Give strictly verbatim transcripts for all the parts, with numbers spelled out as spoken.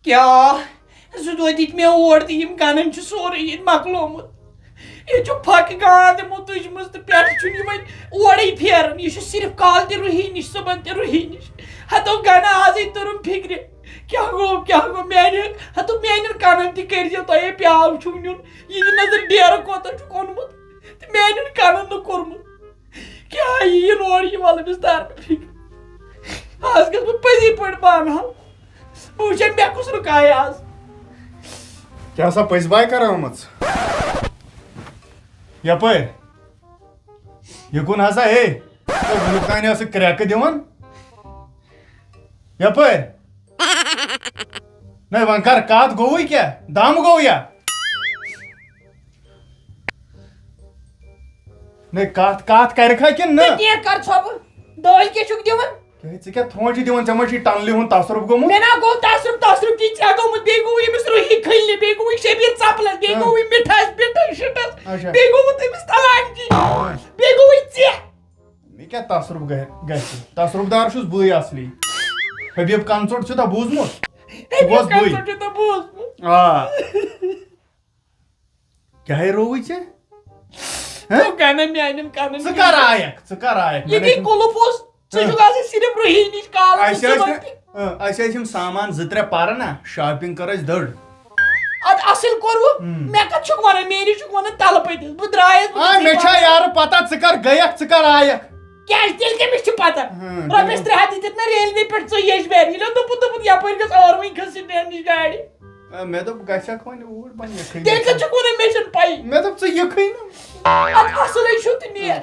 کیٛاہ؟ زٕ دۄہ دِتۍ مےٚ اور تہٕ یِم گنن چھِ سورُے ییٚتہِ مۄکلومُت۔ ییٚتہِ چھُ پھکہٕ گانٛد یِمو تُجمٕژ تہٕ پٮ۪ٹھٕ چھُنہٕ یہِ وۄنۍ اورَے پھیران۔ یہِ چھُ صرف کالہٕ تہِ رُہی نِش، صُبحن تہِ رُہی نِش۔ ہتو گنہٕ آزٕے توٚرُم فِکرِ۔ کیٛاہ گوٚو، کیٛاہ گوٚو؟ میٛانہِ، ہتو میٛانٮ۪ن کنن تہِ کٔرۍزیو تۄہے پیٛالہٕ چھُو نیُن۔ یہِ دِ نظر ڈیرٕ کوتاہ چھُکھ اوٚنمُت تہٕ میٛانٮ۪ن کنن نہٕ کوٚرمُت۔ کیٛاہ یِیہِ نور یہِ وَلہٕ أمِس تَر نہٕ فِکرِ۔ آز گژھٕ بہٕ پٔزی پٲٹھۍ بانہٕ ہاو۔ بہٕ وٕچھے مےٚ کُس رُکایہِ آز۔ کیٛاہ سا پٔزۍ باے کَران آمٕژ؟ یَپٲرۍ۔ یہِ کُن ہسا ہے۔ ژےٚ وُنیُک تانۍ ٲسٕکھ کرٛٮ۪کہٕ دِوان۔ یَپٲرۍ۔ نَے وۄنۍ کَر کَتھ، گوٚوُے کیٛاہ؟ دَم گوٚو یا؟ نَے کَتھ، کَتھ کَرِکھا کِنہٕ نہ؟ تہٕ کینٛہہ کر ژھۄپہٕ۔ دٲلۍ کیٛاہ چھُکھ دِوان؟ ہے، ژٕ کیٛاہ تھرٛونٛچہِ دِوان؟ ژےٚ ما چھُے ٹنلہِ ہُنٛد تصرُف گوٚمُت؟ مےٚ نا گوٚو تصرُف، تصرُف کِنۍ ژےٚ گوٚمُت، بیٚیہِ گوٚوُے أمِس رُہی کھٔلنہِ، بیٚیہِ گوٚوُے شبیٖر ژپلس، بیٚیہِ ہاں۔ گوٚوُے مِٹھس، بِٹس، شِٹس، اچھا۔ بیٚیہِ گوٚوُت أمِس طلاق جی، ہاں۔ بیٚیہِ گوٚوُے ژےٚ۔ مےٚ کیٛاہ تصرُف گژھِ؟ تصرُف دار چھُس بٕے اصلی۔ حبیب کنسوٹ چھُ تۄہہِ بوٗزمُت؟ حبیب سُہ گوٚژھ بٕے۔ کنسوٹ چھُ تۄہہِ بوٗزمُت؟ آ۔ کیٛاہ ہے رووُے ژےٚ؟ ہہ؟ ژٕ گنہ میانٮ۪ن کنن ژٕ کر آیکھ؟ ژٕ کر آیکھ؟ یہِ مےٚ گٔے نَے کُلُف اوس، ژٕ ہہ۔ چھُکھ آسان صرف رُہی نِش کالہٕ اَسہِ ژٕ ٲسۍ صُبحن نہٕ، تہِ۔ ہہ، اَسہِ ٲسۍ یِم سامان زٕ ترٛےٚ پَرٕ نا، shopping کٔر اَسہِ دٔڑ۔ اَدٕ اَصٕل کوٚروٕ، ہم۔ مےٚ کَتھ چھُکھ وَنان، مے نِش چھُکھ وَنان تَلہٕ پٔتِس، بہٕ درٛایَس، بہٕ آ، گٔژھٕس مےٚ چھا واپَس۔ یارٕ پَتہ ژٕ کر گٔیَکھ، ژٕ کر آیکھ؟ کیٛازِ تیٚلہِ کٔمِس چھِ پَتہ؟ ہم، رۄپیَس تیٚلہِ ترٛےٚ ہَتھ دِتِتھ نہ ریلوے پٮ۪ٹھ ژٕ یَجہِ بیرِ، ییٚلہِ دوٚپُتھ، دوٚپُتھ یَپٲرۍ گژھ ٲروٕنۍ کھٔژ سٹینڈ نِش گاڑِ۔ آ، مےٚ دوٚپ، گژھکھ وۄنۍ اوٗرۍ، وۄنۍ یِکھٕے تیٚلہِ نہٕ کَتہِ ژٕ۔ چھُکھ وَنان مےٚ چھَنہٕ پَیی؟ مےٚ دوٚپ، ژٕ یِکھٕے نہٕ۔ اَدٕ اَصٕلٕے چھُ تہٕ نیر۔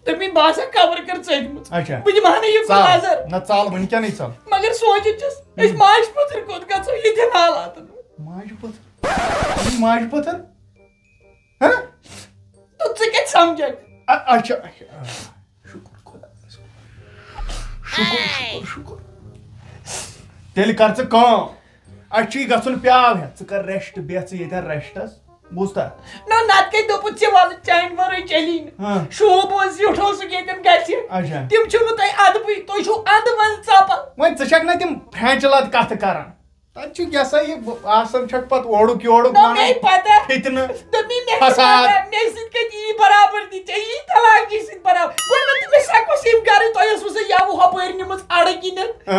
دوٚپمَے، بہٕ آسا قبر کٔر ژٔجمٕژ۔ اچھا۔ بہٕ دِمہٕ ہا نہٕ یہِ ژَل۔ نظر۔ نہ، ژَل، وٕنکیٚنٕے ژَل۔ مگر سونٛچِتھ چھَس، أسۍ ہُم۔ ماجہِ پٔتھٕر کوٚت گژھو یِتھٮ۪ن حالاتَن منٛز؟ ماجہِ پٔتھٕر؟ ماجہِ پٔتھٕر؟ ہہ؟ تہٕ ژٕ کَتہِ سَمجھَکھ؟ اَ-، اچھا، اچھا، آ۔ شُکُر خۄدایَس کُن۔ شُکُر، شُکُر، شُکُر۔ تیٚلہِ کر ژٕ کٲم۔ اَسہِ چھُے گژھُن پیٛاو ہٮ۪تھ۔ ژٕ کر rest، بیٚہہ ژٕ ییٚتٮ۪ن restس۔ بوٗزتھا؟ نہ، نتہٕ کَتہِ دوٚپُتھ ژےٚ وَلہٕ چانہِ وَرٲے چلی نہٕ۔ ہاں۔ شوٗب اوس زیُٹھ اوسُکھ ییٚتٮ۪ن گژھِ۔ اچھا۔ تِم چھِو نہٕ تۄہہِ اَدبٕے، تُہۍ چھِو اَدٕ منٛز ژَپان۔ وۄنۍ ژٕ چھَکھ نہ تِم فرٛٮ۪نٛچہِ لَد کَتھٕ کران؟ تَتہِ چھُ کیٛاہ سا یہِ ب-، آسان چھَکھ پَتہٕ اورُک یورُک نہ، وَنان۔ مےٚ پَتہ۔ فِتنہٕ۔ دوٚپ مےٚ، مےٚ چھِ فساد۔ پَتہ، مےٚ سۭتۍ کَتہِ یی برابردی، ژےٚ یی طلاق جی سۭتۍ برابر۔ ووٚن مےٚ تٔمِس، سا کۄس یِم گَرٕ تۄہہِ ٲسوٕ سا یَوٕ ہۄپٲرۍ نِمٕژ اَڑٕ کِنٮ۪تھ آ۔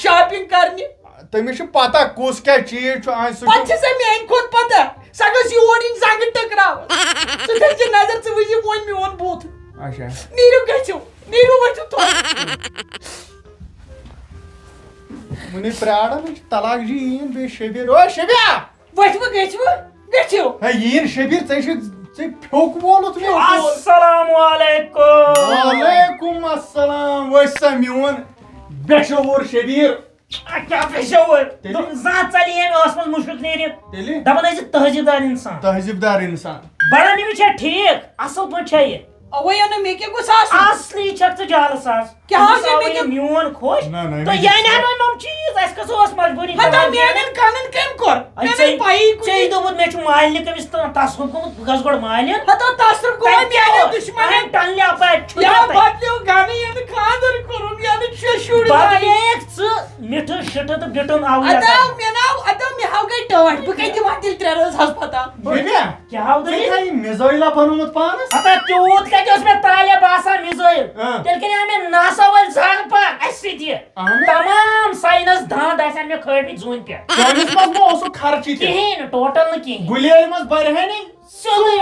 shopping کرنہِ؟ تٔمِس چھِ پَتہ کُس کیٛاہ چیٖز چھُ، آ، سُہ پَتہٕ چھُ چھِ سۄ میٛانہِ کھۄتہٕ پَتہ۔ سۄ گٔژھ یور یِنۍ زنٛگہٕ ٹٔکراوَس۔ ژٕ تھٲیزِ نظر، ژٕ وٕچھ یہِ وۄنۍ میون بُتھ۔ اچھا۔ نیٖرِو گٔژھِو، نیٖرِو ؤتھِو تھوٚد۔ وٕنہِ پرٛاران چھِ، طلاق جی یِیِن بیٚیہِ شبیٖر۔ او شبیٖر! ؤتھِو، گٔژھِو، گٔژھِو۔ ہے یِیِن شبیٖر، ژےٚ چھِ، ژےٚ پھیوٚک وولُتھ مےٚ۔ السلام علیکم۔ وعلیکم السلام۔ وٕچھ سا میون بے شعوٗر شبیٖر۔ آ، کیٛاہ پٮ۪شہٕ وٲلۍ؟ تیٚلہِ؟ دوٚپُن، زانٛہہ ژَلہِ ییٚمہِ ٲس منٛز مُشُک نیٖرِتھ۔ تیٚلہِ؟ دَپان ٲسۍ تہذیٖب دار اِنسان۔ تہذیٖب دار اِنسان۔ بَڑٕ أمِس چھا ٹھیٖک؟ اَصٕل پٲٹھۍ چھا یہِ؟ اَوَے وَنان، مےٚ کیٛاہ گوٚژھ آسُن؟ اَصلی چھَکھ ژٕ جالہٕ ساز۔ کیٛاہ أمِس حظ، مےٚ آو کیٛاہ یہِ گوٚژھ؟ میون خۄش۔ نہ، نہ، تہٕ أمِس یہِ چھُ اَنہِ ہا نہٕ یِم چیٖز، اَسہِ کَس اوس مجبوٗری ہتا پٮ۪وان؟ میٛانٮ۪ن کَنَن کٔمۍ کوٚر؟ اَے مےٚ ژےٚ، نَے پَیی کُنہِ۔ ژےٚ دوٚپُت، مےٚ چھُ مالنہِ کٔمِس تام تصرُف گوٚمُت، بہٕ گژھٕ گۄڈٕ مالنہِ۔ ہتا تصرُف گوٚو تَتہِ میٛانٮ۪ن کیٛاہ اوس؟ دُشمَنَن۔ اَہَن، ٹَنلہِ اَپارِ چھُ یا تَتہِ۔ بدلیو گَنہٕ یَنہٕ خانٛدَر کوٚرُن، یَنہٕ شےٚ شُرۍ زایہِ۔ بدلیکھ ژٕ۔ مِٹھٕ شِٹھٕ تہٕ بِٹُن آوُے اَدٕ اَتھ۔ آو مےٚ ناو، اَدٕ آو مےٚ ہاو گٔے ٹٲٹھ، بہٕ کَتہِ دِمہٕ ہا تیٚلہِ ترٛےٚ رٲژ ہسپتال؟ بہٕ کیٛاہ؟ کیٛاہ ہاو ژےٚ دٔلیٖل؟ تھایہِ مِزٲیلا بنومُت پانس؟ ہتا تیوٗت کَتہِ اوس مےٚ طالب آسان مِزٲیل؟ آ۔ تیٚلہِ کَرِ ہا مےٚ ناسا وٲلۍ زنٛگ پار اَسہِ سۭتۍ یہِ۔ اَہنہٕ۔ تمام ساینس دان آسہِ ہا مےٚ کھٲلمٕتۍ زوٗنہِ پٮ۪ٹھ۔ سٲنِس منٛز ما اوسُکھ خرچہِ تہِ؟ کِہیٖنۍ نہٕ، ٹوٹل نہٕ کِہیٖنۍ۔ گُلہِ ییٚلہِ منٛز بَرِ ہا نہٕ۔ سیوٚدُے۔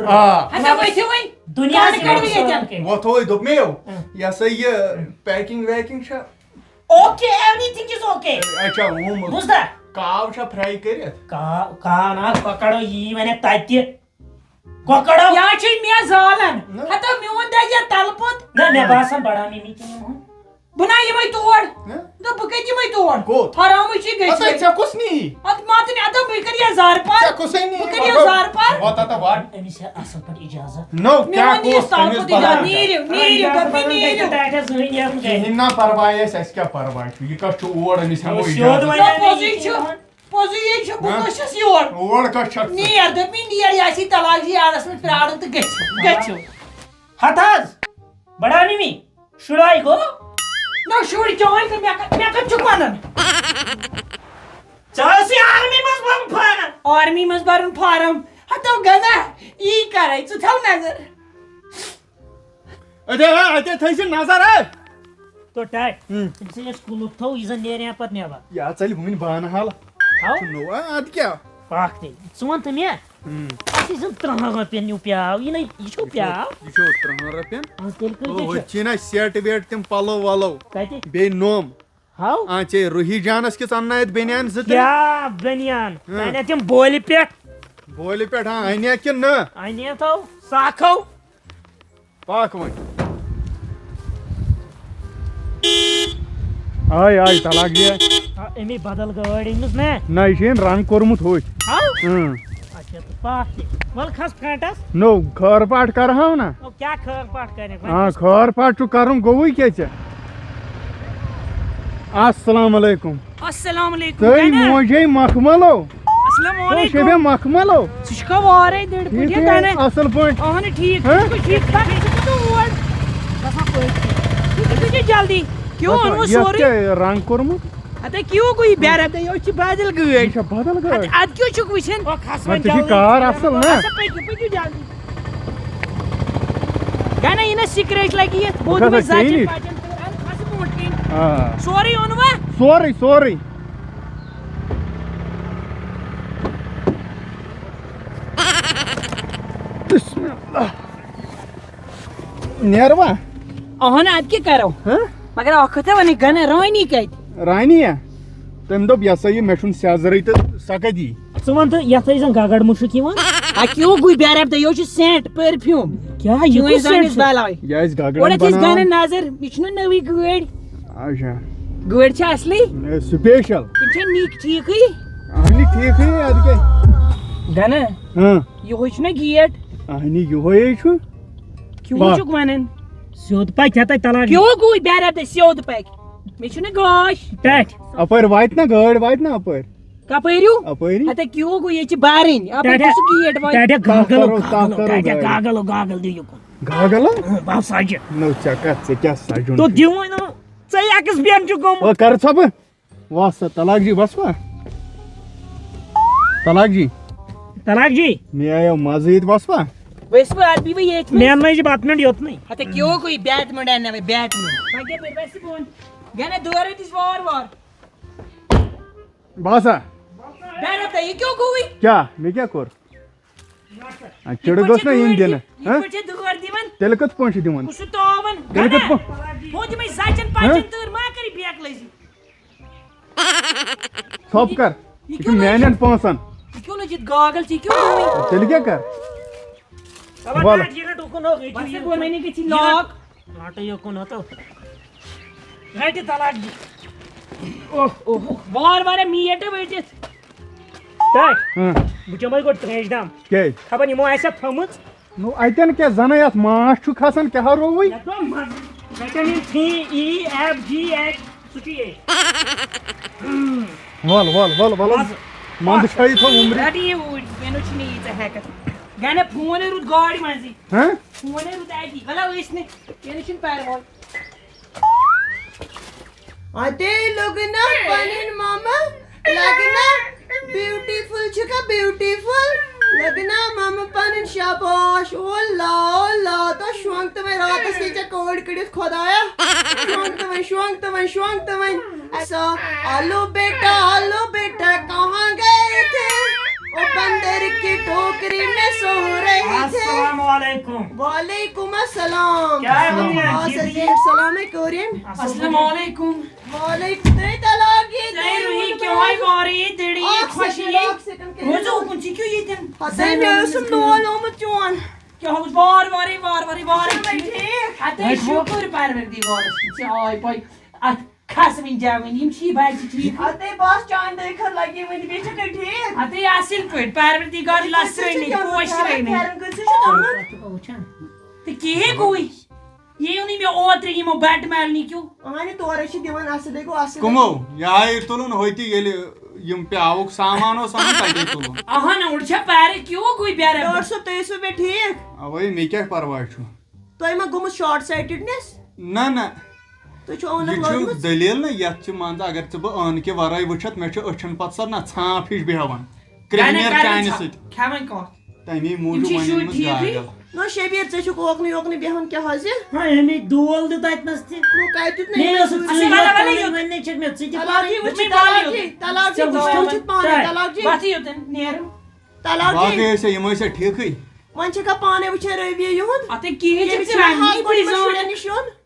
آ۔ ہتا ؤتھِو وۄنۍ۔ دُنیاہَس کانٛہہ منٛز کَڑِ ییٚتٮ۪ن۔ کینٛہہ۔ وۄتھوے دوٚپمَے یو، اۭں۔ یہِ ہسا یہِ packing ویکِنٛگ چھا؟ Okay, everything is okay. اچھا، اومُت۔ بوٗزتھا؟ کاو چھا fry کٔرِتھ؟ کا-، کا-، نا، کۄکَر یی وَنہِ تَتہِ۔ کۄکَر۔ یا چھُے مےٚ زالان۔ نہ۔ ہتا میون دَزِ یا تَلہٕ پوٚت۔ نہ، مےٚ باسان بَڑا مِمی تہِ یِمہٕ ہن۔ بہٕ نا یِمَے تور۔ نہ۔ نہ، بہٕ کَتہِ یِمَے تور؟ کوٚت؟ حرامٕے چھُے ہتا گٔژھِتھ۔ ژےٚ کُس نی؟ اَدٕ ماتٕنۍ، اَدٕ بہٕ کَرٕ یا زارٕ پار۔ ژےٚ کُسے نی؟ بہٕ کَرٕ یا مطلب، زارٕ پار۔ وۄتھ ہتا وَٹ۔ أمِس چھِ اَصٕل پٲٹھۍ اِجازت۔ نو، مےٚ کیٛاہ وَن یہِ کُس تَلہٕ تٔمِس پوٚت اِجازت۔ بَرابر؟ نیٖرِو، نیٖرِو، اِجازت دوٚپمَے بَرابر۔ نیٖرِو۔ ٹاٹھٮ۪س زٕہٕنۍ نیرُن گَرِ۔ کِہیٖنۍ نا پَرواے اَسہِ، اَسہِ کیٛاہ پَرواے چھُ؟ یہِ کَس چھُ اور أمِس ہٮ۪مو سیوٚد اِجازت۔ وَنان نہ، پوٚزُے مےٚ چھُ۔ کِہیٖنۍ۔ پوٚزُے ہے چھُ، بہٕ ہہ؟ کۄس چھَس یور؟ اور کَس چھَکھ ژٕ؟ نیر، دوٚپمَے نیر، یہِ آسی طلاق جی آرَس منٛز پرٛاران تہٕ گٔژھِو، گٔژھِو۔ ہَتہٕ حظ، بَڑا مِمی، شُراے گوٚو؟ نہ، شُرۍ چٲنۍ تہٕ مےٚ کَتہِ، مےٚ کَتہِ چھُکھ وَنان؟ اَمی منٛز بَرُن فارم۔ ہتو گنا، یی کَرَے، ژٕ تھاو نظر۔ اتے ہا، اتے تھٲے زِ نظر، ہے۔ تو ٹاے۔ ہم۔ تٔمۍ سٕے یۄس کُلُف تھوٚو، یہِ زَن نیرِ ہا پَتہٕ نٮ۪بر۔ یہِ آو ژَلہِ وٕنہِ بانہٕ حال۔ تھاو۔ چھُ نوٚو، اَدٕ کیٛاہ؟ پَکھ تیٚلہِ۔ ژٕ وَن تہٕ مےٚ۔ ہم۔ اَتھ یہِ زَن تٕرٛہَن رۄپیَن نیوٗ پیٛاو، یہِ نَے، یہِ چھُ یہِ چھُ، پیٛاو۔ یہِ چھُ تٕرٛہَن رۄپیَن۔ آ، تیٚلہِ کۭتِس او، چھُ؟ ہُتہِ چھِی نہ سیٹ ویٹ تِم پَلو وَلو۔ کَتہِ؟ بیٚیہِ نوٚم۔ ہاو؟ آ، ژےٚ روحی جانَس کِژھ اَننایَتھ بٔنیان زٕ ترٛےٚ۔ کیٛاہ بٔنیان؟ ہاں۔ تَنہِ تِم بولہِ پٮ۪ٹھ۔ بولہِ پٮ۪ٹھ، ہاں، اَنیکھ کِنہٕ نہ؟ اَنے تھو، ساکھو۔ پَکھ وۄنۍ۔ آے، آے، طلاق دِیا۔ آ، أمی بدل گٲڑۍ أنمٕژ نا؟ نہ، یہِ چھُ أمۍ رنٛگ کوٚرمُت ہوٚتھۍ۔ ہاو؟ اۭں۔ اچھا، تہٕ پَکھ تہِ۔ وَلہٕ کھس فرٛنٛٹَس۔ نو، خٲر پاٹھ کَرہاو نہ۔ او، کیٛاہ خٲر پاٹھ کَرِ وۄنۍ؟ آ، خٲر پاٹھ چھُ کَرُن، گوٚوُے کیٛاہ ژےٚ؟ السلام علیکم۔ السلام علیکم، تُہۍ کَنہِ؟ موجے مخملو۔ السلام او، علیکم۔ شبے مخملو۔ ژٕ چھُکھا وارے دٔڑ ٹھیٖک پٲٹھۍ پٲٹھۍ، کَنہِ؟ اَصٕل پٲٹھۍ۔ اَہَن ٹھیٖک، ہہ؟ ژٕ چھُکھ ٹھیٖک پٲٹھۍ، ژٕ چھُکھ اور گژھان پٲٹھۍ۔ ژٕ چھُکھ جلدی۔ کیوں اَتھ اوٚنمُت یَتھ سورُے؟ کیٛاہ رنٛگ کوٚرمُت؟ ہتے کیوں کوئی بیرا تے یو چھ بدل گٲڑۍ۔ یہِ چھا بدل گٲڑۍ؟ اَدٕ، اَدٕ کیوں چھُکھ وٕچھان؟ او، کھس وۄنۍ وۄنۍ ژےٚ چھُے جلدی۔ کار اَصٕل نا؟ اَصٕل پٔکِو، پٔکِو جلدی۔ گَنہ یہِ نہ سِکریچ لَگہِ یَتھ، بہٕ بہٕ کھسا وَنہٕ ژےٚ زَچہِ نِش۔ پَچَن تہٕ اَدٕ کھس برونٛٹھ کِنۍ۔ آ۔ سورُے اوٚنوا؟ سورُے، سورُے۔ بسم اللہ۔ نیروا؟ اہن، ادٕ کیٛاہ کرو؟ ہہ؟ مگر اکھ کتھ ونہٕ، گنہ رانی کتہِ؟ رانی یا؟ تٔمۍ دوٚپ، یہِ ہسا یہِ، مےٚ چھُنہٕ سیزرٕے تہٕ سۄ کتہِ یی؟ ژٕ وَن تہٕ، یَتھ ٲسۍ زَن گگڑ مُشُک یِوان؟ آ، کیوں گوٚو بیرب تہٕ یہِ چھُ سینٹ، پٔرفیوٗم۔ کیٛاہ، یہِ یہِ کُس سینٹ سینٹ چھُ؟ بلاے؟ یہِ آسہِ گگڑن گۄڈٕ ٲسۍ بناوان۔ گنہ نظر، یہِ چھُنہٕ نٔوٕے گٲڑۍ۔ اچھا۔ گٲڑۍ چھا اصلی؟ A, special. تِم چھا نِکۍ ٹھیٖکٕے؟ اہنہِ ٹھیٖکٕے، ادٕ کیٛاہ؟ گنہ۔ ہاں۔ یِہوٚے چھُنہ گیٹ؟ اہنہِ یِہوٚے چھُ۔ کیوں پکھ۔ چھُکھ ونان؟ سیوٚد پکہِ ہا تتہِ طلاق۔ کیوں گوٚو بیرا تہٕ سیوٚد پکہِ؟ مےٚ چھُنہٕ گاش۔ پٮ۪ٹھ۔ اپٲرۍ واتہِ نا گٲڑۍ، واتہِ نا اپٲرۍ؟ کپٲرۍ ہیوٗ؟ اپٲری۔ ہتے کیوں گوٚو، ییٚتہِ چھِ بارٕنۍ۔ اپٲرۍ ٹاٹا، کُس گیٹ واتہِ؟ ٹاٹا گاگل، کرو، گاگل، تتھ کرو ٹاٹا گٲڑۍ۔ گاگل، گاگل دِ یُکُن۔ گاگل؟ اۭں، بس سجہِ۔ نو ژےٚ کتھ، ژےٚ کیٛاہ سجُن تو چھُ؟ دِوٕے نہٕ۔ ژےٚ یکس بٮ۪ن چھُ گوٚمُت۔ او، کر ژھۄپہٕ۔ وَس سا، طلاق جی، وَس پا؟ طلاق جی۔ طلاق جی۔ مےٚ آیو مَزٕ ییٚتہِ، وَس پا؟ ویسے بہٕ اَدٕ بیٚہمہٕ ییٚتھۍ منٛز۔ مےٚ اَننٲے زِ بَتہٕ مِنٛڈ یوٚتنٕے۔ ہَتہٕ کیٛاہ گوٚو یہِ بیٹ مِنٛڈ اَنناوَے، بیٹ مِنٛڈ؟ وۄنۍ کیٛاہ پٔرۍ ویسے بہٕ وَنہٕ؟ گَنہ دورٕ دِس وار وار۔ باسا۔ بیرا تہٕ یہِ کیٛاہ گوٚوُے؟ کیٛاہ؟ مےٚ کیٛاہ کوٚر؟ آ، چِڑٕ گوٚژھ نہ یُن دِنہٕ۔ یِتھ ہہ؟ پٲٹھۍ چھِ دٲر دِوان۔ تیٚلہِ کِتھ پٲٹھۍ چھِ دِوان؟ کُس چھُ تاوان؟ تیٚلہِ کِتھ پٲٹھۍ؟ ہُہ دِمے زَچَن ہہ؟ پَچَن تٲر، ما کَرِ بیک لٔزی۔ ژھۄپ کر۔ یہِ یہِ چھُ کیوں لٔج؟ میانٮ۪ن پونٛسَن۔ یہِ کیوں لٔج یہِ گاگل؟ ژےٚ کیوں گوٚوُے؟ تیٚلہِ کیٛاہ کر؟ وَلہٕ۔ بَس، یہِ گوٚو مےٚ نہٕ گٔژھی لاک۔ رَٹہٕ یوکُن ہتو۔ رَٹہِ طلاق دِ۔ اوہ، اوہ، وار وار میٖٹ ؤٹِتھ۔ تَے، ہاں۔ بہٕ چَمَے گۄڈٕ ترٛیش دام۔ کیٛازِ؟ خبر یِمو آسہِ تھٲمٕژ۔ نو، اَتٮ۪ن کیٛاہ زَنہٕ یَتھ ماچھ چھُ کھسان، کیٛاہ رووٕے؟ یَتھ گوٚو مَزٕ۔ وِٹَمِن سی، ای، ایف، جی، ایچ، سُہ چھُ یے۔ وَل، وَل، وَل، وَل۔ بَس۔ منٛدٕ چھٲیِتھ تھاو وُمرِ۔ رَٹہِ یہِ اوٗرۍ، مےٚ نہٕ چھُنہٕ ییٖژاہ ہٮ۪کَتھ۔ گَنہ فونٕے روٗد گاڑِ منٛزٕے۔ ہاں؟ فونٕے روٗد اَتی۔ وَلہٕ ٲسۍ نہٕ، کینٛہہ نہٕ چھُنہٕ پَرواے۔ اتے لوگنا پنن ماما لگنا بیوٹیفل چھکا بیوٹیفل لگنا ماما پنن شاباش۔ او لا، او لا، تو شونگ تو میں راتس نیچے کوڑ کڑیت خدایا۔ شونگ تو میں، شونگ تو میں، شونگ تو میں۔ ایسا، آلو بیٹا، آلو بیٹا، کہاں گئے تھے؟ وہ بندر کی ٹوکری میں سو رہے تھے۔ السلام علیکم۔ وعلیکم السلام۔ کیا ہے بھیا؟ آ، جی، سر جی۔ جی، السلام علیکم۔ السلام علیکم۔ وعلیکم۔ تُہۍ تہِ لاگہِ تُہۍ دِیِو روٗہی مےٚ کیٛاہ وارٕ یہِ دِرِ یہِ اکھ خۄشی سیکنڈ، یہِ؟ اکھ سیکنڈ، کٔرِو۔ روزو اُکُن چھِ کیٛاہ ییٚتٮ۪ن؟ ہتہٕ مےٚ اوس نہٕ لول آمُت چون۔ کیٛاہ اوس وارٕ وارٕے، وارٕ وارٕے، وارٕ وارٕے۔ چھُ ٹھیٖک؟ ہتہٕ شُکر پروردگارس کُن، ژےٚ آے پَے۔ اَتھ کھس وٕنۍ جوٲنی، یِم چھی بچہِ ٹھیٖک۔ اَدٕ بس چانہِ دٔے خٲر لگی وٕنہِ، بیٚیہِ چھَکھے ٹھیٖک؟ اَدٕ اَصٕل پٲٹھۍ، پروردگار لَسرٲنی، پوشرٲنی۔ پھٮ۪رن کۭتِس چھُ توٚمُت؟ تہٕ کِہیٖنۍ گوٚوٕے۔ یہِ یِیِو نہٕ مےٚ اوترٕ یِمو بَٹہٕ مالنہِ کیو۔ اَہَنہِ تورے چھِ دِوان، اَصٕلے گوٚو اَصٕل۔ کٕمو؟ یہِ آیہِ تُلُن ہوٚتہِ، ییٚلہِ یِم پیٛاوُک سامان اوس اَنُن، تَتے تُلُن۔ اَہَن، اوٚڑ چھےٚ پَرٕ کیو گوٚوٕے بے رحم۔ ڈاکٹر صٲب، تُہۍ ٲسوٕ مےٚ ٹھیٖک؟ اَوَے، مےٚ کیٛاہ پَرواے چھُ؟ تۄہہِ ما گوٚمُت شارٹ سایٹڈنس؟ نہ، نہ۔ تُہۍ چھِو عٲنکھ یہِ چھُ لٲجمٕژ؟ دٔلیٖل نہ، یَتھ چھِ، مان ژٕ، اگر ژٕ بہٕ عٲنکہِ وَرٲے وٕچھَتھ، مےٚ چھُ أچھَن پَتہٕ سۄ نہ ژھانٛپھ ہِش بیٚہوان۔ کرٛہنٮ۪ر کَرٕنۍ چانہِ ژھا-، سۭتۍ۔ کھٮ۪وٕنۍ کَتھ۔ تَمی یِم موٗجوٗب چھِ وۄنۍ شُرۍ أنۍمٕژ ٹھیٖکٕے؟ گاڈَل۔ نو شبیر، ژےٚ چھُکھ اوکنُے اوکنُے بیٚہوان، کیٛاہ حظ یہِ؟ ہاں، أمۍ دول دیُت اَتہِ نَس تہِ۔ نو کَتہِ دیُت مےٚ؟ مےٚ ٲس اَسہِ ٲس یہِ وَلہٕ، وَلہٕ، پَنٕنۍ یوت۔ وَننٕے چھَکھ مےٚ، ژٕ تہِ طلاق پَکھ۔ جی، وٕچھ، مےٚ طلاق وَلہٕ جی، یوت۔ طلاق جی، ژےٚ وٕچھ وٕچھِو۔ تھوٚومُت چھُکھ پانَے، تَتھ۔ طلاق جی۔ وَتھٕے یوتَن نیرُن۔ طلاق جی۔ باقٕے ٲسۍ یِم ٲسۍ ٹھیٖکٕے۔ وۄنۍ چھَکھا پانَے وٕچھان رٔویہ یُہُنٛد؟ اَتھ ہے کِہیٖنۍ ییٚمِس چھُنہٕ چھُنہٕ رَنٛگی حق گوٚمُت پرٛزون۔ شُرٮ۪ن نِش یُن۔